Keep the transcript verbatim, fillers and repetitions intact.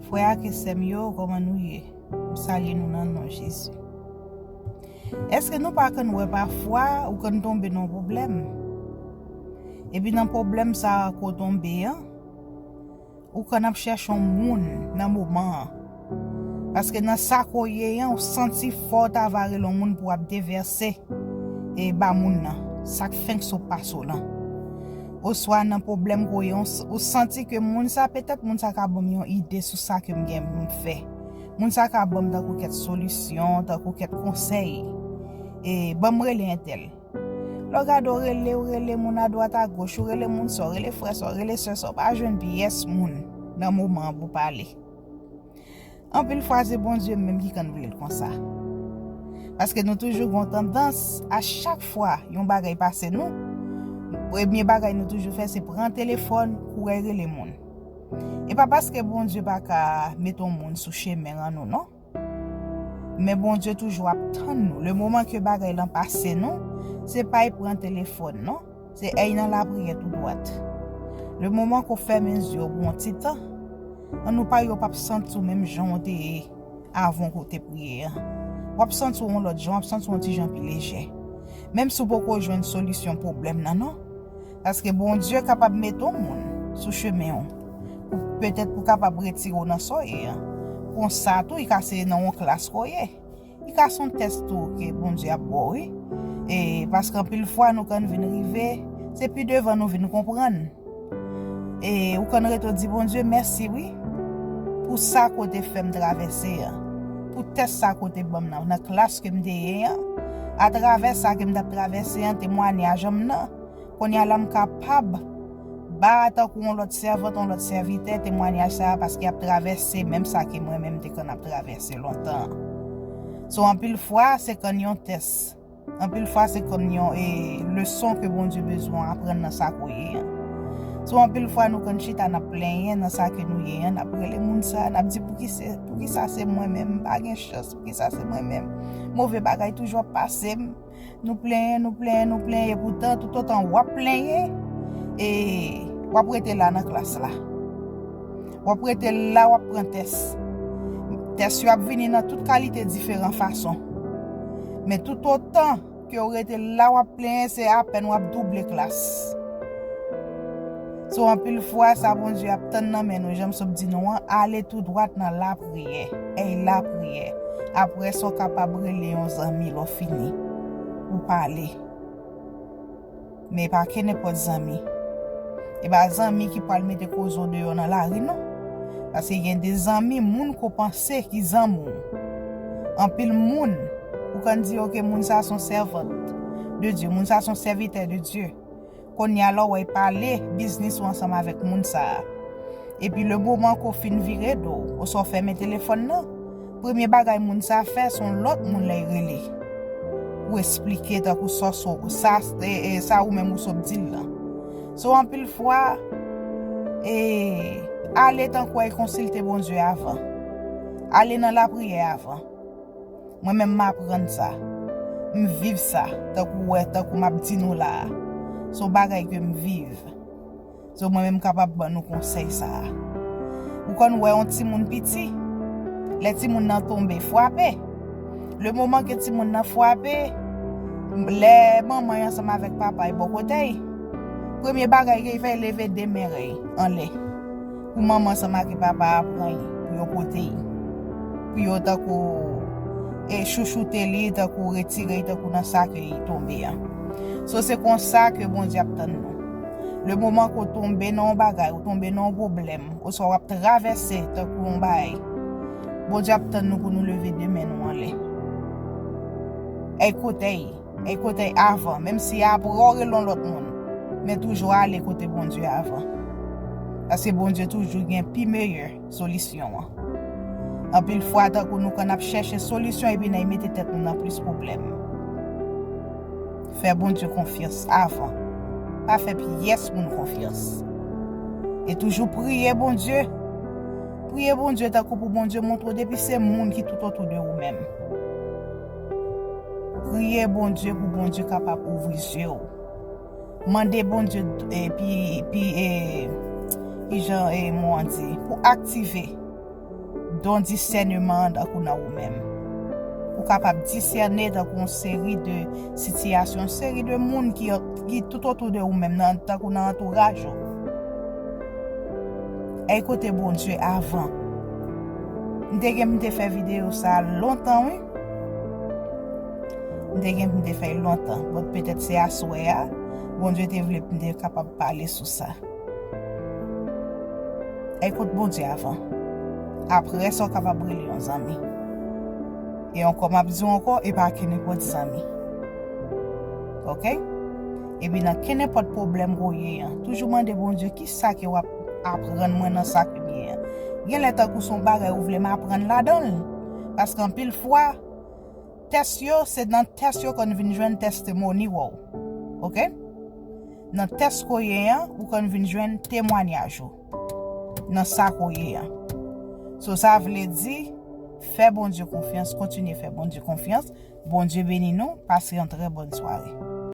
Frè ak sè m yo, kòman nou ye? M salye nou nan non Jezi. Èske nou pa konn wè pafwa ou konn tonbe nan yon pwoblèm? Epi nan pwoblèm sa a ke w tonbe an, ou konn ap chèche yon moun nan moman an. Paske nan sa ke w ye an, ou santi fò w ta va rele yon moun pou w ap devèse e ba moun nan sa k fenk sot pase w lan. Oswa nan pwoblèm ke w ye, ou s- ou santi ke moun sa, petèt moun sa ka ban m yon ide sou sa ke m gen pou m fè. Moun sa ka ban m tankou kèk solisyon, tankou kèk konsèy. E ban m rele entèl. Lè w gade w rele, w rele moun adwat agoch, ou rele moun sa, w rele frè sa, w rele sè sa, w pa jwenn pyès moun nan moman an pou pale. Anpil fwa se Bondye menm ki konn vle l konsa. Paske nou toujou gen yon tandans, a chak fwa yon bagay pase nou, premye bagay nou toujou fè se pran telefòn, kouri rele moun. E pa paske Bondye pa ka mete yon moun sou chemen an nou, non. Men Bondye toujou ap tann nou. Le moman ke bagay lan pase nou, se pa y pran telefòn, non. Se èy nan lapriyè tou dwat. Le moman ke w fèmen zye w pou yon ti tan, annou parye w p ap santi w menm jan w te ye avan ke w te priye an. W ap santi w yon lòt jan, w ap santi w yon ti jan pi lejè. Menm si w poko jwenn solisyon pwoblèm nan, non. Paske Bondye kapab mete yon moun sou chemen w, pou, petèt pou kapab retire w nan sa w ye an. Konsa tou, li ka se nan yon klas ke w ye. Li ka se yon tès tou ke Bondye ap ba w, wi. E paske anpil fwa nou konn vin rive, se pi devan nou vin konprann. E ou konn rete w di Bondye mèsi, wi, pou sa ke w te fè m travèse an, pou tès sa ke w te ban m nan, nan klas ke m te ye an, atravè sa ke m t ap travèse an, temwanyaj an m nan. Kounye a la m kapab ba tankou yon lòt sèvant, yon lòt sèvitè temwanyaj sa a paske y ap travèse menm sa ke mwen menm m te konn ap travèse lontan. So anpil fwa se konn yon tès. Anpil fwa se konn yon e, leson ke Bondye bezwen aprann nan sa ke w ye an. So anpil fwa nou konn chita n ap plenyen nan sa ke nou ye an, n ap rele moun sa, n ap di poukisa, poukisa se mwen menm, m pa gen chans, poukisa se mwen menm. Move bagay toujou ap pase m. Nou plenyen, nou plenyen, nou plenyen. Poutan, toutotan w ap plenyen, e w ap rete la nan klas la. W ap rete la, w ap pran tès. Tès yo ap vini nan tout kalite diferan fason. Men toutotan ke w rete la, w ap plenyen, se apèn w ap double klas. So, anpil fwa, sa Bondye ap tann nan men nou, jan m sot di nou an, ale tou dwat nan lapriyè. Èy lapriyè. Apre sa, w kapab rele yon zanmi lè w fini pou pale. Men e pa kenenpòt zanmi. E pa zanmi ki pral mete koze w deyò nan lari, non. Paske gen de zanmi, moun ke w panse ki zanmi w. Anpil moun, ou konn di, oke, moun sa se yon sèvant de Dye, moun sa se yon sèvitè de Dye. Kounye a la, w wè y pale biznis ou ansanm avèk moun sa a. Epi le moman ke w fin vire do w, oswa w fèmen telefòn nan, premye bagay moun sa a fè, se yon lòt moun lè y rele pou esplike tankou sa w so-, sa, e, e, sa ou menm ou sot di l lan. So anpil fwa, e, ale tankou w konsilte Bondye avan. Ale nan lapriyè avan. Mwen menm m aprann sa. M viv sa, tankou w wè, tankou m ap di nou la a. Se yon bagay ke m viv. So mwen menm m kapab ban nou konsèy sa a. Ou konn wè yon timoun piti, lè timoun nan tonbe, frape. Le moman ke timoun nan frape, lè manman y ansanm avèk papa y bò kote y, premye bagay ke y fè, y leve de men y anlè. Pou manman ansanm ak papa a pran y, pou yo pote y. Pou yo tankou, e, chouchoute li, tankou retire y, tankou nan sa ke y tonbe an. So, se konsa ke Bondye ap tann nou. Le moman ke w tonbe nan yon bagay, ou tonbe nan yon pwoblèm, oswa w ap travèse tankou yon bagay, Bondye ap tann nou pou nou leve de men nou anlè. Èy kote y. E kote avan, menm si apre w rele yon lòt moun, men toujou ale kote Bondye avan. Paske Bondye toujou gen pi meyè solisyon an. Anpil fwa, tankou nou konn ap chèche solisyon epi n al mete tèt nou nan plis pwoblèm. Fè Bondye konfyans avan. Pa fè pyès moun konfyans. E toujou priye Bondye. Priye Bondye tankou pou Bondye montre w depi se moun ki toutotou de ou menm. Priye Bondye pou Bondye kapab ouvri zye w. Mande Bondye, e, pi, pi, e, ki jan, e, mo an di, pou aktive Don disèneman an tankou nan ou menm. Ou kapab disène tankou yon seri de sitiyasyon, yon seri de moun ki, ki tout otou de ou menm, nan, tankou nan antouraj ou. Èy kote Bondye avan. M te gen m te fè videyo sa lontan, wi. M te gen m te fè l lontan. Bon, petèt se aswè a, Bondye te vle m te kapab pale sou sa. Èy kote Bondye avan. Apre sa, w kapab rele yon zanmi. E ankò, m ap di w ankò, e pa kenenpòt zanmi. Oke? Epi nan kenenpòt pwoblèm ke w ye an, toujou mande Bondye, "Ki sa ke w ap aprann mwen nan sa ke m ye an?" Gen lè tankou se yon bagay ou vle m aprann ladan l. Paske anpil fwa, tès yo, se nan tès yo konn vin jwenn testimony w. Oke? Nan tès ke w ye an, ou konn vin jwenn temwanyaj ou. Nan sa ke w ye an. So, sa vle di, fè Bondye konfyans, kontinye fè Bondye konfyans. Bondye beni nou, pase yon trè bòn sware.